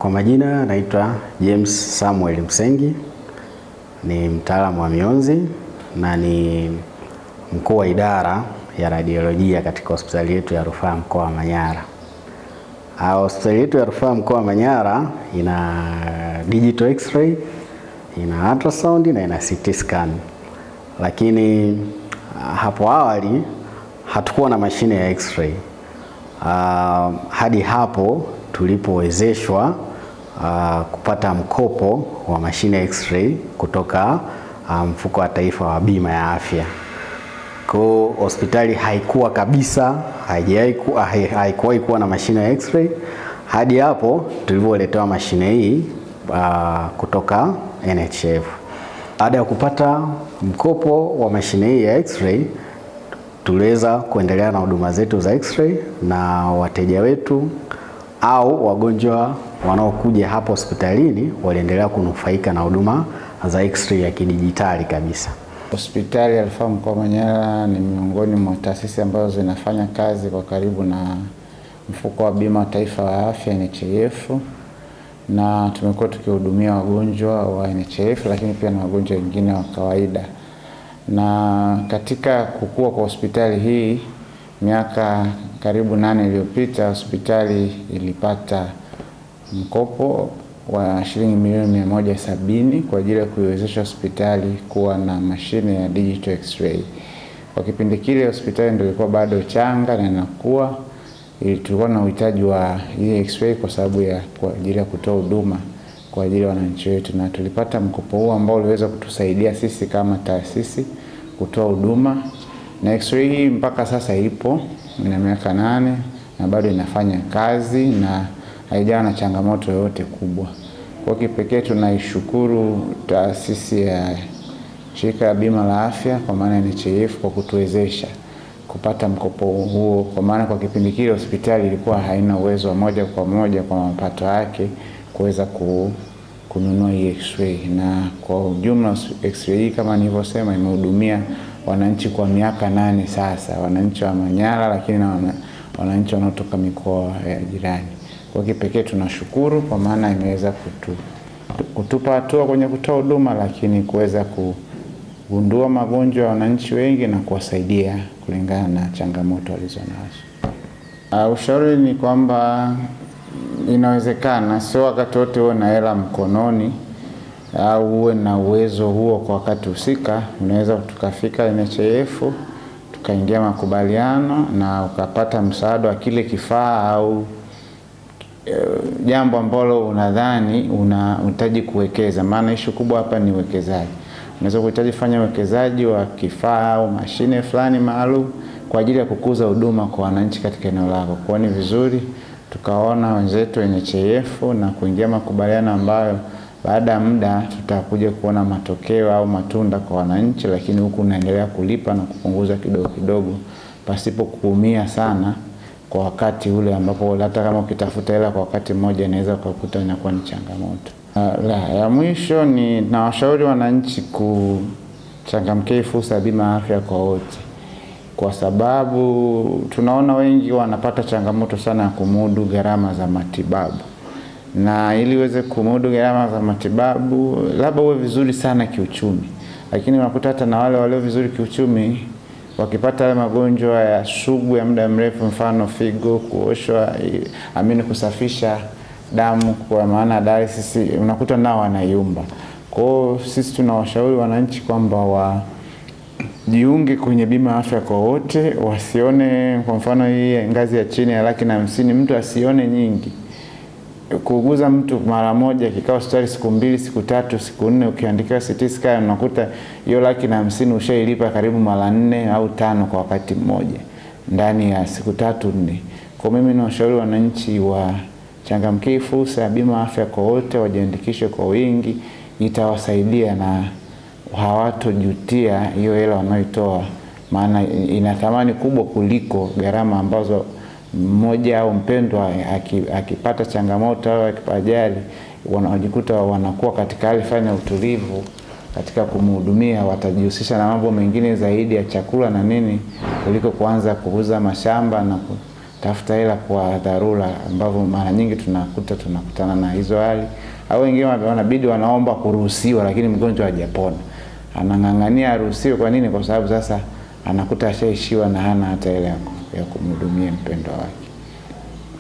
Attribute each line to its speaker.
Speaker 1: Kwa majina naitwa James Samuel Msengi, ni mtaalamu wa mionzi na ni mkuu wa idara ya radiolojia katika hospitali yetu ya rufaa mkoa wa Manyara. Hospitali yetu ya rufaa mkoa wa Manyara ina digital x-ray, ina ultrasound na ina CT scan. Lakini hapo awali hatukuwa na mashine ya x-ray. Hadi hapo tulipowezeshwa kupata mkopo wa mashine ya x-ray kutoka mfuko wa taifa wa bima ya afya. Kwa hospitali haikuwa kabisa, haikuwahi kuwa na mashine ya x-ray hadi hapo tulivyoletewa mashine hii kutoka NHIF. Baada ya kupata mkopo wa mashine hii ya x-ray, tuliweza kuendelea na huduma zetu za x-ray na wateja wetu au wagonjwa wanaokuja hapo hospitalini waliendelea kunufaika na huduma za x-ray ya kidijitali kabisa.
Speaker 2: Hospitali ya Rufaa Mkoa wa Manyara ni miongoni mwa taasisi ambazo zinafanya kazi kwa karibu na mfuko wa bima taifa wa afya NHIF, na tumekuwa tukihudumia wagonjwa wa NHIF lakini pia na wagonjwa wengine wa kawaida. Na katika kukua kwa hospitali hii miaka karibu 8 iliyopita, hospitali ilipata mkopo wa shilingi milioni 170 kwa ajili ya kuiwezesha hospitali kuwa na mashine ya digital x-ray. Kwa kipindi kile hospitali ndio ilikuwa bado changa na inakuwa, tulikuwa na uhitaji wa hii x-ray kwa sababu ya kwa ajili ya kutoa huduma kwa ajili ya wananchi wetu, na tulipata mkopo huo ambao uliweza kutusaidia sisi kama taasisi kutoa huduma. Na x-ray hii mpaka sasa ipo, ina miaka 8 na bado inafanya kazi na haijawa na changamoto yoyote kubwa. Kwa kipekee tunaishukuru taasisi ya shirika la bima la afya kwa maana NHIF kwa kutuwezesha kupata mkopo huo, kwa maana kwa kipindi kile hospitali ilikuwa haina uwezo wa moja kwa moja kwa mapato yake kuweza kununua hii x-ray. Na kwa ujumla x-ray hii kama nilivyosema imehudumia wananchi kwa miaka 8 sasa, wananchi wa Manyara lakini na wananchi wanaotoka mikoa ya jirani. Kwa kipekee tunashukuru kwa maana imeweza kutupa hatua kwenye kutoa huduma, lakini kuweza kugundua magonjwa ya wananchi wengi na kuwasaidia kulingana na changamoto walizonazo. Ushauri ni kwamba inawezekana, sio wakati wote uwe na hela mkononi au uwe na uwezo huo kwa wakati husika. Unaweza tukafika NHIF tukaingia makubaliano na ukapata msaada wa kile kifaa au jambo ambalo unadhani unahitaji kuwekeza, maana issue kubwa hapa ni uwekezaji. Unaweza kuhitaji fanya uwekezaji wa kifaa au mashine fulani maalum kwa ajili ya kukuza huduma kwa wananchi katika eneo lako. Kwa ni vizuri tukaona wenzetu NHIF na kuingia makubaliano ambayo baada ya muda tutakuja kuona matokeo au matunda kwa wananchi, lakini huku unaendelea kulipa na kupunguza kidogo kidogo pasipo kuumia sana kwa wakati ule ambapo hata kama ukitafuta hela kwa wakati mmoja inaweza kukuta inakuwa ni changamoto. La mwisho ni nawashauri wananchi kuchangamkia fursa ya bima afya kwa wote, kwa sababu tunaona wengi wanapata changamoto sana ya kumudu gharama za matibabu. Na ili uweze kumudu gharama za matibabu labda uwe vizuri sana kiuchumi, lakini unakuta hata na wale walio vizuri kiuchumi wakipata yale magonjwa ya sugu ya muda mrefu, mfano figo kuoshwa, amini kusafisha damu kwa maana dialysis, unakuta nao wanayumba. Kwa hiyo sisi tunawashauri wananchi kwamba wajiunge kwenye bima afya kwa wote, wasione kwa mfano hii ngazi ya chini ya 150,000 mtu asione nyingi. Kuuguza mtu mara moja kikao hospitali siku 2, siku 3, siku 4, ukiandikiwa CT scan unakuta hiyo 150,000 ushailipa karibu mara 4 au 5 kwa wakati mmoja ndani ya siku 3 4. Kwa mimi nawashauri wananchi wachangamkie fursa ya bima afya kwa wote, wajiandikishe kwa wingi, itawasaidia na hawatojutia hiyo hela wanayoitoa, maana ina thamani kubwa kuliko gharama ambazo mmoja au mpendwa akipata changamoto au akipata ajali wanajikuta wanakuwa katika hali fulani ya utulivu katika kumhudumia, watajihusisha na mambo mengine zaidi ya chakula na nini kuliko kuanza kuuza mashamba na Tafuta hela kwa dharura, ambavyo mara nyingi tunakuta tunakutana na hizo hali, au wengine wanabidi wanaomba kuruhusiwa, lakini mgonjwa hajapona, anang'ang'ania aruhusiwe. Kwa nini? Kwa sababu sasa anakuta ashaishiwa na hana hata hela ya kumhudumia mpendwa wake.